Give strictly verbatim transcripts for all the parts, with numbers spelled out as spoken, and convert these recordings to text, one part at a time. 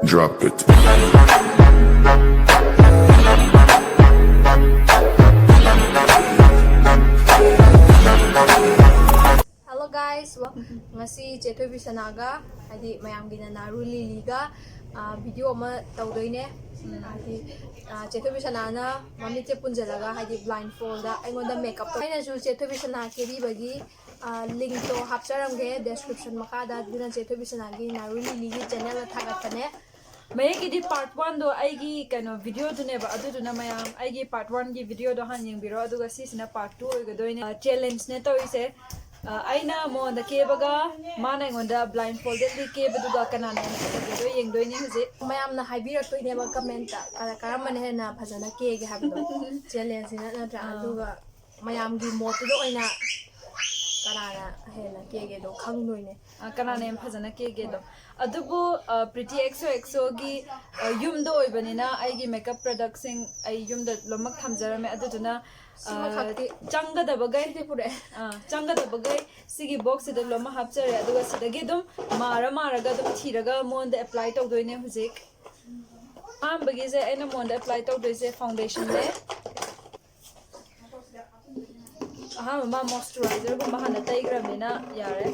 Drop it. Hello guys, ꯉꯁꯤ ꯆꯦꯊꯣꯏꯕꯤ ꯁꯅꯥꯒ, ꯍꯥꯏꯗꯤ ꯃꯌꯥꯝꯒꯤꯅ Naru ꯂꯤꯂꯤꯒ video ꯑꯃ ꯇꯧꯗꯣꯏꯅꯦ꯫ ꯍꯥꯏꯗꯤ ꯆꯦꯊꯣꯏꯕꯤ ꯁꯅꯥꯅ ꯃꯃꯤꯠꯁꯦ ꯄꯨꯟꯁꯤꯜꯂꯒ, ꯍꯥꯏꯗꯤ ꯕ꯭ꯂꯥꯏꯟ ꯐꯣꯜꯗ ꯑꯩꯉꯣꯟꯗ ꯃꯦꯀꯞ ꯇꯧ꯫ ꯑꯩꯅꯁꯨ ꯆꯦꯊꯣꯏꯕꯤ ꯁꯅꯥ ꯀꯦꯕꯤꯕꯒꯤ ꯂꯤꯡꯛꯇꯣ ꯍꯥꯞꯆꯔꯝꯒꯦ ꯗꯦꯁꯀ꯭ꯔꯤꯞꯁꯟ ꯃꯈꯥꯗ꯫ ꯑꯗꯨꯅ ꯆꯦꯊꯣꯏꯕꯤ ꯁꯅꯥꯒꯤ ꯅꯥꯔꯨ ꯂꯤꯂꯤꯒꯤ ꯆꯦꯅꯦꯜꯗ ꯊꯥꯒꯠꯄꯅꯦ꯫ ꯃꯌꯦꯛꯀꯤꯗꯤ ꯄꯥꯔꯠ ꯋꯥꯟꯗꯣ ꯑꯩꯒꯤ ꯀꯩꯅꯣ ꯚꯤꯗꯤꯑꯣꯗꯨꯅꯦꯕ, ꯑꯗꯨꯗꯨꯅ ꯃꯌꯥꯝ ꯑꯩꯒꯤ ꯄꯥꯔꯠ ꯋꯥꯟꯒꯤ ꯚꯤꯗꯤꯑꯣꯗꯣ ꯍꯥꯟꯅ ꯌꯦꯡꯕꯤꯔꯣ, ꯑꯗꯨꯒ ꯁꯤꯁꯤꯅ ꯄꯥꯔꯠ ꯇꯨ ꯑꯣꯏꯒꯗꯣꯏꯅꯦ꯫ ꯆꯦꯂꯦꯟꯖꯅꯦ ꯇꯧꯔꯤꯁꯦ꯫ ꯑꯩꯅ ꯃꯉꯣꯟꯗ ꯀꯦꯕꯒ ꯃꯥꯅ ꯑꯩꯉꯣꯟꯗ ꯕ꯭ꯂꯥꯏꯟ ꯐꯣꯜꯗꯦꯗꯂꯤ ꯀꯦꯕꯗꯨꯒ ꯀꯅꯥꯅ ꯍꯦꯟꯅ ꯐꯖꯒꯦꯗꯣ ꯌꯦꯡꯗꯣꯏꯅꯦ ꯍꯧꯖꯤꯛ꯫ ꯃꯌꯥꯝꯅ ꯍꯥꯏꯕꯤꯔꯛꯇꯣꯏꯅꯦꯕ ꯀꯃꯦꯟꯇ, ꯀꯔꯝꯕꯅ ꯍꯦꯟꯅ ꯐꯖꯅ ꯀꯦꯒꯦ ꯍꯥꯏꯕꯗꯣ꯫ ꯆꯦꯂꯦꯟꯖꯁꯤꯅ ꯅꯠꯇ꯭ꯔꯥ? ꯑꯥ꯫ ꯑꯗꯨꯒ ꯃꯌꯥꯝꯒꯤ ꯃꯣꯠꯇꯨꯗ ꯑꯣꯏꯅ ꯀꯅꯥꯅ ꯍꯦꯟꯅ ꯀꯦꯒꯦꯗꯣ ꯈꯪꯗꯣꯏꯅꯦ꯫ ꯑ, ꯀꯅꯥꯅ ꯍꯦꯟꯅ ꯐꯖꯅ ꯀꯦꯒꯦꯗꯣ꯫ ꯑꯗꯨꯕꯨ, ꯑ, ꯄ꯭ꯔꯤꯇꯤ ꯑꯦꯛꯁꯣ ꯑꯦꯛꯁꯣꯒꯤ, ꯑ, ꯌꯨꯝꯗ ꯑꯣꯏꯕꯅꯤꯅ ꯑꯩꯒꯤ ꯃꯦꯀꯞ ꯄ꯭ꯔꯗꯛꯁꯤꯡ ꯑꯩ ꯌꯨꯝꯗ ꯂꯣꯏꯅꯃꯛ ꯊꯝꯖꯔꯝꯃꯦ꯫ ꯑꯗꯨꯗꯨꯅ, ꯑ, ꯁꯤꯃꯈꯛꯇꯤ ꯆꯪꯒꯗꯕꯈꯩ, ꯁꯤꯗꯤ ꯄꯨꯔꯛꯑꯦ꯫ ꯑ, ꯆꯪꯒꯗꯕꯈꯩ ꯁꯤꯒꯤ ꯕꯣꯛꯁꯁꯤꯗ ꯂꯣꯏꯅꯃꯛ ꯍꯥꯞꯆꯔꯦ꯫ ꯑꯗꯨꯒ ꯁꯤꯗꯒꯤ ꯑꯗꯨꯝ ꯃꯥꯔ ꯃꯥꯔꯒ ꯑꯗꯨꯝ ꯊꯤꯔꯒ ꯃꯉꯣꯟꯗ ꯑꯦꯄ꯭ꯂꯥꯏ ꯇꯧꯗꯣꯏꯅꯦ ꯍꯧꯖꯤꯛ꯫ ꯑꯍꯥꯟꯕꯒꯤꯁꯦ ꯑꯩꯅ ꯃꯉꯣꯟꯗ ꯑꯦꯄ꯭ꯂꯥꯏ ꯇꯧꯗꯣꯏꯁꯦ ꯐꯥꯎꯟꯗꯦꯁꯟꯅꯦ꯫ ꯑꯍꯥꯟꯕ ꯃꯥ ꯃꯣꯏꯁꯆꯔꯥꯏꯖꯔꯒꯨꯝꯕ ꯍꯥꯟꯅ ꯇꯩꯈ꯭ꯔꯕꯅꯤꯅ ꯌꯥꯔꯦ꯫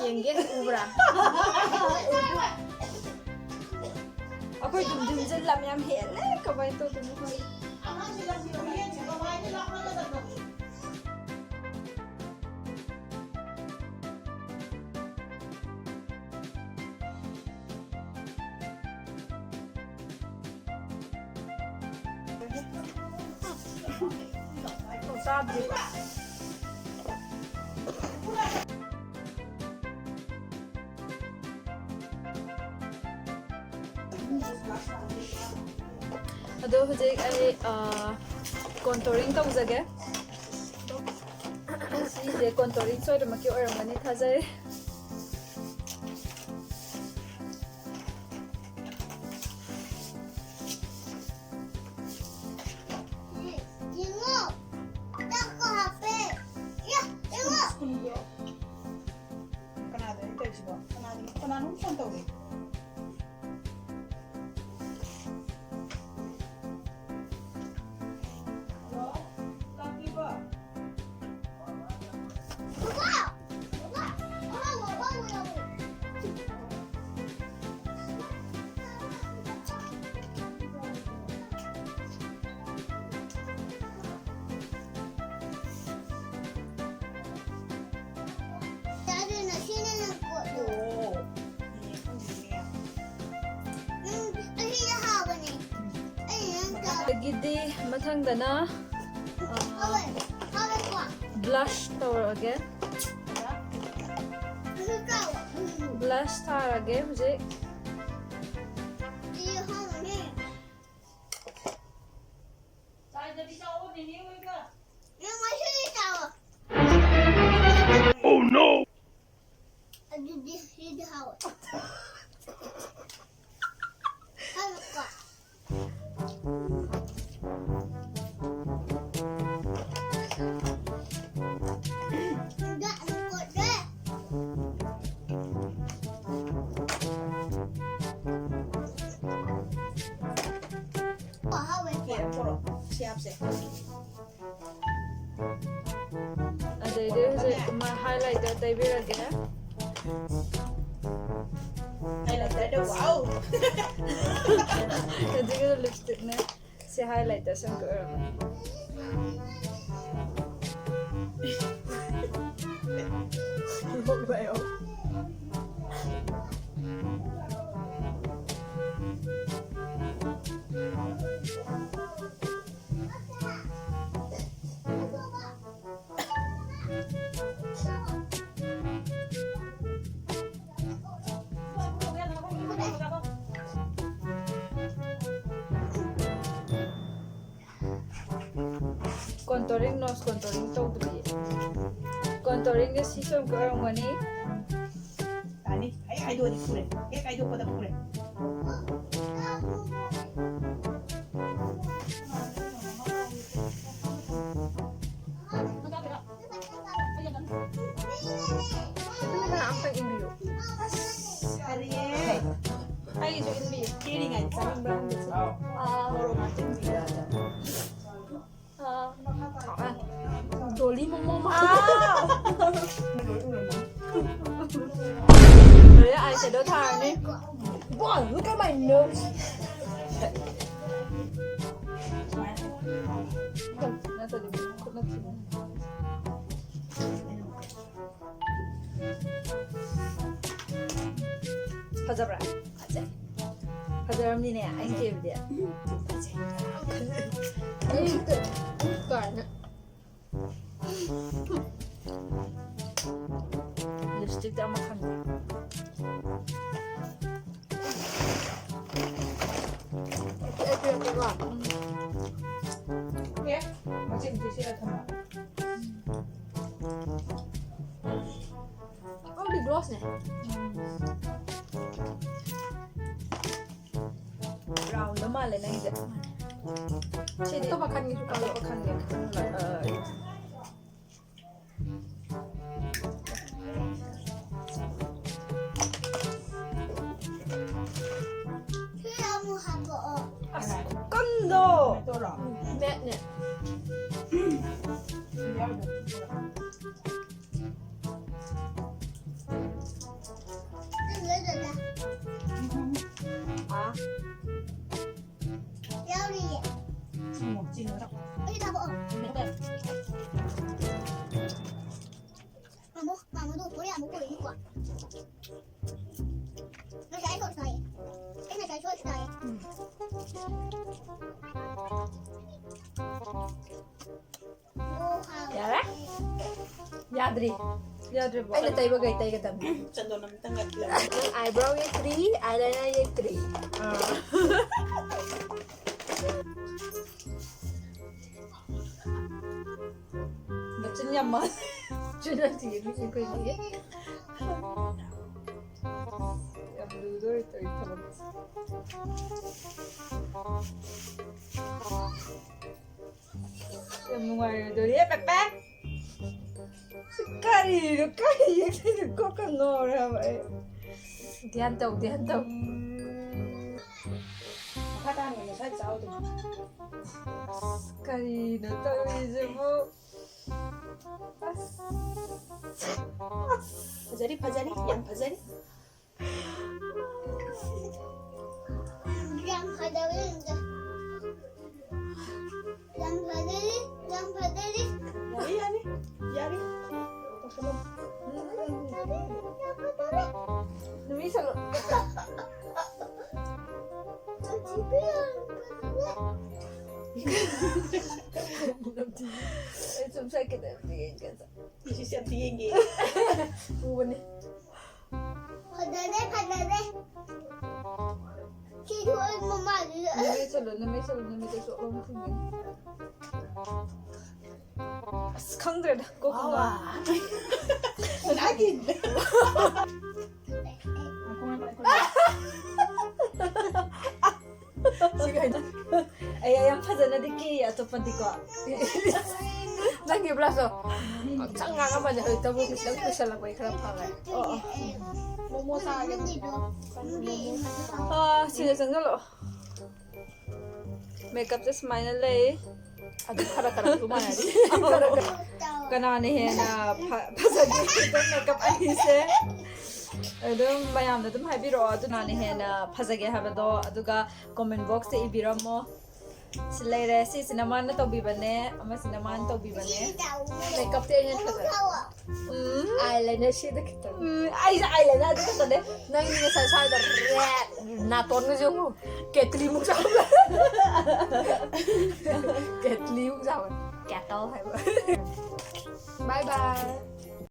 ꯌꯦꯡꯒꯦ, ꯎꯕ꯭ꯔꯥ? ꯑꯩꯈꯣꯏ ꯗꯨꯝ ꯗꯨꯝꯁꯦ ꯂꯝ ꯌꯥꯝ ꯍꯦꯜꯂꯦ, ꯀꯃꯥꯏꯅ ꯇꯧꯗꯣꯏꯅꯣ ꯈꯪꯗꯦ꯫ ꯆꯥꯗ꯭ꯔꯤꯕ꯫ ꯑꯗꯣ ꯍꯧꯖꯤꯛ ꯑꯩ, ꯑ, contouring ꯇꯧꯖꯒꯦ꯫ ꯁꯤꯁꯦ contouring ꯁꯣꯏꯗꯅꯃꯛꯀꯤ ꯑꯣꯏꯔꯝꯒꯅꯤ ꯊꯥꯖꯩ꯫ ꯌꯦꯡꯉꯣ, ꯆꯥꯛꯀ ꯍꯥꯞꯄꯦ꯫ ꯌꯥ, ꯌꯦꯡꯉꯣ꯫ ꯁ꯭ꯀꯨꯜꯒꯤ ꯀꯅꯥꯗꯅꯣ ꯇꯧꯔꯤꯁꯤꯕꯣ? ꯀꯅꯥꯗꯅꯣ, ꯀꯅꯥꯅꯣꯝ ꯐꯣꯟ ꯇꯧꯔꯛꯑꯦ꯫ ꯍꯜꯂꯣ, ꯂꯥꯛꯄꯤꯕ꯭ꯔꯣ? ꯕꯕꯥ! ꯕꯕꯥ! ꯑꯍꯥꯎꯕ, ꯑꯍꯥꯎꯕ ꯌꯥꯎꯋꯦ꯫ ꯆꯥꯗꯣꯏꯅꯣ? ꯁꯤꯅ ꯅꯪ ꯀꯣꯠꯂꯣ꯫ ꯑꯣ꯫ ꯎꯝ, ꯑꯁꯤꯅ ꯍꯥꯎꯕꯅꯦ꯫ ꯑꯩ ꯅꯪ ꯆꯥ-꯫ ꯑꯗꯒꯤꯗꯤ ꯃꯊꯪꯗꯅ, ꯑ, ꯍꯥꯎꯋꯦ꯫ ꯍꯥꯎꯋꯦꯀꯣ? Blush ꯇꯧꯔꯒꯦ꯫ ꯑꯗꯨ ꯆꯥꯎ꯫ Blush ꯊꯥꯔꯒꯦ ꯍꯧꯖꯤꯛ꯫ ꯁꯤ ꯍꯥꯎꯕꯅꯦ꯫ ꯅꯪ ꯉꯁꯤꯗꯤ ꯆꯥꯎ꯫ Oh no! ꯑꯗꯨꯗꯤ ꯁꯤꯗꯤ ꯍꯥꯎꯋꯦ꯫ ꯍꯥꯎꯋꯦꯀꯣ? ꯁꯤꯗ ꯑꯃꯨꯛ ꯀꯣꯠꯂꯦ꯫ ꯍꯥꯎꯋꯦꯀꯣ? ꯁꯤ ꯍꯥꯞꯁꯦ꯫ ꯑꯗꯩꯗꯤ ꯍꯧꯖꯤꯛ ꯃꯥ highlighter ꯇꯩꯕꯤꯔꯒꯦ꯫ Highlighterꯗ, wow! ꯑꯗꯨꯒ lipstickꯅꯦ꯫ ꯁꯤ highlighter ꯁꯪꯕ ꯑꯣꯏꯔꯝꯃꯦ꯫ ꯅꯣꯛꯂꯛꯑꯦ꯫ Contouring, nose contouring ꯇꯧꯗ꯭ꯔꯤꯌꯦ꯫ Contouringꯁꯦ ꯁꯤ ꯁꯨꯝ ꯀꯛꯑꯝꯒꯅꯤ꯫ ꯇꯥꯅꯤ꯫ ꯍꯦꯛ ꯍꯥꯏꯗꯣꯛꯑꯗꯤ ꯐꯨꯔꯦ꯫ ꯍꯦꯛ ꯍꯥꯏꯗꯣꯛꯄꯗ ꯐꯨꯔꯦ꯫ ꯑꯁ, ꯌꯥꯔꯦ꯫ ꯑꯩꯒꯤꯁꯨ ꯏꯟꯕꯤꯌꯨ꯫ ꯀꯦꯔꯤꯉꯩꯗ ꯆꯥꯅꯤꯡꯕ꯭ꯔꯥ ꯈꯪꯗꯦ ꯁꯤꯗꯤ꯫ ꯑꯥ꯫ ꯃꯣꯔꯣꯛ ꯉꯥꯛꯇ ꯏꯟꯕꯤꯌꯨ꯫ ꯑꯥ꯫ ꯗꯣꯂꯤ ꯃꯣꯃꯣ ꯃꯥꯜꯂꯦ꯫ ꯑꯥ꯫ ꯂꯣꯏꯔꯦ, eyeshadow ꯊꯥꯔꯅꯤ꯫ Boy, look at my nose. ꯅꯠꯇ꯭ꯔꯗꯤ ꯈꯨꯠꯅ ꯊꯤꯜꯂꯅꯤ꯫ ꯐꯖꯕ꯭ꯔꯥ? ꯐꯖꯩ꯫ ꯐꯖꯔꯝꯅꯤꯅꯦ, ꯑꯩꯅ ꯀꯦꯕꯗꯤ꯫ ꯐꯖꯩ꯫ ꯎꯝ, ꯀꯥꯏꯅ꯫ Lipstickꯇ ꯑꯃ ꯈꯟꯒꯦ꯫ ꯑꯦ, ꯃꯆꯦꯠ ꯃꯆꯦꯠ ꯁꯤꯔ ꯊꯝꯕ꯫ ꯑꯣ, lip glossꯅꯦ꯫ Brownꯗ ꯃꯥꯜꯂꯦ ꯅꯪꯒꯤꯁꯦ꯫ ꯁꯤꯗꯤ ꯑꯇꯣꯞꯄ ꯈꯟꯒꯦꯁꯨ ꯈꯜꯂꯣ꯫ ꯑꯇꯣꯞꯄ ꯈꯟꯒꯦ꯫ ꯑ, ꯑꯁ, ꯈꯨꯀꯟꯗꯣ꯫ Matteꯅꯦ꯫ ꯌꯥꯎꯔꯤꯌꯦ꯫ ꯑꯩ ꯊꯥꯕꯛꯑꯣ꯫ ꯃꯥꯃꯣ, ꯃꯥꯃꯣꯗꯣ ꯀꯣꯔꯤꯌꯥ ꯑꯃꯨꯛ ꯄꯨꯔꯛꯏꯅꯤꯀꯣ꯫ ꯉꯁꯥꯏ ꯁꯣꯁ ꯆꯥꯏꯌꯦ꯫ ꯑꯩ ꯉꯁꯥꯏ ꯁꯣꯁ ꯆꯥꯏꯌꯦ꯫ ꯎꯝ꯫ ꯌꯥꯔꯦ? ꯌꯥꯗ꯭ꯔꯤ꯫ ꯌꯥꯗ꯭ꯔꯤꯕꯣ? ꯑꯩꯅ ꯇꯩꯕꯈꯩ ꯇꯩꯒꯗꯕꯅꯤ꯫ ꯆꯟꯗꯣꯟ ꯑꯃꯇꯪꯒ ꯊꯤꯜꯂꯝꯃꯨ꯫ ꯅꯪ eyebrow ꯌꯦꯛꯇ꯭ꯔꯤ, eyeliner ꯌꯦꯛꯇ꯭ꯔꯤ꯫ ꯑꯥ꯫ ꯌꯥꯝ ꯃꯥꯜꯂꯦ꯫ ꯆꯨꯅ ꯊꯤꯌꯦ ꯃꯤꯁꯦ ꯑꯩꯈꯣꯏꯒꯤ꯫ ꯌꯥꯝ ꯂꯨꯗꯣꯔꯤ ꯇꯧꯔꯤ ꯊꯕꯛꯁꯦ꯫ ꯌꯥꯝ ꯅꯨꯡꯉꯥꯏꯔꯣꯏꯗꯣꯔꯤ, ꯄꯦꯄꯦ꯫ ꯀꯔꯤꯅꯣ, ꯀꯔꯤ ꯌꯦꯛꯇꯣꯏꯅꯣ? ꯀꯣꯛꯀ ꯉꯥꯎꯔꯦ ꯍꯥꯏꯕ ꯑꯩ꯫ ꯙ꯭ꯌꯥꯟ ꯇꯧ, ꯙ꯭ꯌꯥꯟ ꯇꯧ꯫ ꯃꯈꯥ ꯇꯥꯅ ꯉꯁꯥꯏ ꯆꯥꯎꯗꯣ꯫ ꯑꯁ, ꯀꯔꯤꯅꯣ ꯇꯧꯔꯤꯁꯤꯕꯨ? ꯑꯁ꯫ ꯑꯁ꯫ ꯐꯖꯔꯤ, ꯐꯖꯔꯤ, ꯌꯥꯝ ꯐꯖꯔꯤ꯫ ꯌꯥꯝ ꯐꯖꯔꯤ꯫ ꯌꯥꯝ ꯐꯖꯔꯤ, ꯌꯥꯝ ꯐꯖꯔꯤ꯫ ꯌꯥꯔꯤ, ꯌꯥꯔꯤ, ꯌꯥꯔꯤ꯫ ꯇꯧꯁꯜꯂꯣ꯫ ꯌꯥꯝ ꯐꯖꯔꯤ꯫ ꯅꯨꯃꯤꯠ ꯁꯜꯂꯣ꯫ ꯑꯁꯤꯗꯤ ꯌꯥꯝ ꯐꯖꯔꯦ꯫ ꯑꯩ ꯁꯨꯝ ꯁꯛꯀꯦ ꯇꯧꯕꯅꯦ, ꯌꯦꯡꯒꯦ꯫ ꯏꯁꯤꯁ ꯌꯥꯝ ꯌꯦꯡꯒꯦ꯫ ꯎꯕꯅꯦ꯫ ꯐꯖꯔꯦ, ꯐꯖꯔꯦ꯫ ꯁꯤꯁꯨ ꯑꯩ ꯃꯃꯥꯏꯗꯨꯗ꯫ ꯅꯃꯤꯠ ꯆꯠꯂꯣ, ꯅꯃꯤꯠ ꯆꯠꯂꯣ, ꯅꯃꯤꯠꯇꯁꯨ ꯑꯃꯨꯛ ꯊꯨꯡꯉꯦ꯫ ꯑꯁ, ꯈꯪꯗ꯭ꯔꯦꯗ, ꯀꯣꯛꯀ ꯉꯥꯎ꯫ ꯉꯁꯥꯏꯒꯤ꯫ ꯁꯤ ꯀꯩꯅꯣ? ꯑꯩ ꯌꯥꯝ ꯐꯖꯅꯗꯤ ꯀꯦꯌꯦ ꯑꯇꯣꯞꯄꯗꯤꯀꯣ꯫ ꯅꯪꯒꯤ ꯕ꯭ꯂꯁꯇꯣ ꯉꯥꯡꯁꯪ ꯉꯥꯡꯉꯝꯕꯅꯦ, ꯍꯧꯖꯤꯛꯇꯕꯨ ꯈꯤꯇꯪ ꯀꯨꯏꯁꯜꯂꯛꯄꯒꯤ ꯈꯔ ꯐꯈ꯭ꯔꯦ꯫ ꯑꯣ, ꯑꯣ꯫ ꯃꯣꯃꯣ ꯆꯥꯒꯦ꯫ ꯑꯥ, ꯁꯤꯗ ꯆꯪꯁꯜꯂꯛꯑꯣ꯫ ꯃꯦꯀꯞꯁꯦ ꯁꯨꯃꯥꯏꯅ ꯂꯩ꯫ ꯑꯗꯨ ꯈꯔ ꯈꯔ ꯑꯗꯨ ꯃꯥꯟꯅꯗꯦ꯫ ꯀꯅꯥꯅ ꯍꯦꯟꯅ ꯐ-, ꯐꯖꯒꯦ? ꯑꯗꯨꯝ ꯃꯦꯀꯞ ꯑꯅꯤꯁꯦ ꯑꯗꯨꯝ ꯃꯌꯥꯝꯅ ꯑꯗꯨꯝ ꯍꯥꯏꯕꯤꯔꯛꯑꯣ, ꯑꯗꯨ ꯀꯅꯥꯅ ꯍꯦꯟꯅ ꯐꯖꯒꯦ ꯍꯥꯏꯕꯗꯣ, ꯑꯗꯨꯒ comment boxꯇ ꯏꯕꯤꯔꯝꯃꯣ꯫ ꯁꯤ ꯂꯩꯔꯦ, ꯁꯤꯁꯤꯅ ꯃꯥꯅ ꯇꯧꯕꯤꯕꯅꯦ, ꯑꯃꯁꯤꯅ ꯃꯥꯅ ꯇꯧꯕꯤꯕꯅꯦ꯫ ꯃꯦꯀꯞꯇꯤ ꯑꯩꯅ ꯐꯖꯔꯦ꯫ ꯎꯝ꯫ Eyeliner ꯁꯤꯗ ꯈꯤꯇꯪ꯫ ꯎꯝ, ꯑꯩꯁꯦ eyeliner ꯑꯗꯨ ꯈꯛꯇꯅꯦ꯫ ꯅꯪꯗꯤ ꯉꯁꯥꯏ ꯁ꯭ꯋꯥꯏꯗ red, ꯅꯥꯇꯣꯟꯒꯁꯦ ꯌꯦꯡꯉꯨ, ꯀꯦꯇꯂꯤꯃꯨꯛ ꯆꯥꯎꯕ꯫ ꯀꯦꯇꯂꯤꯃꯨꯛ ꯆꯥꯎꯕ꯫ Kettle ꯍꯥꯏꯕ꯫ Bye bye꯫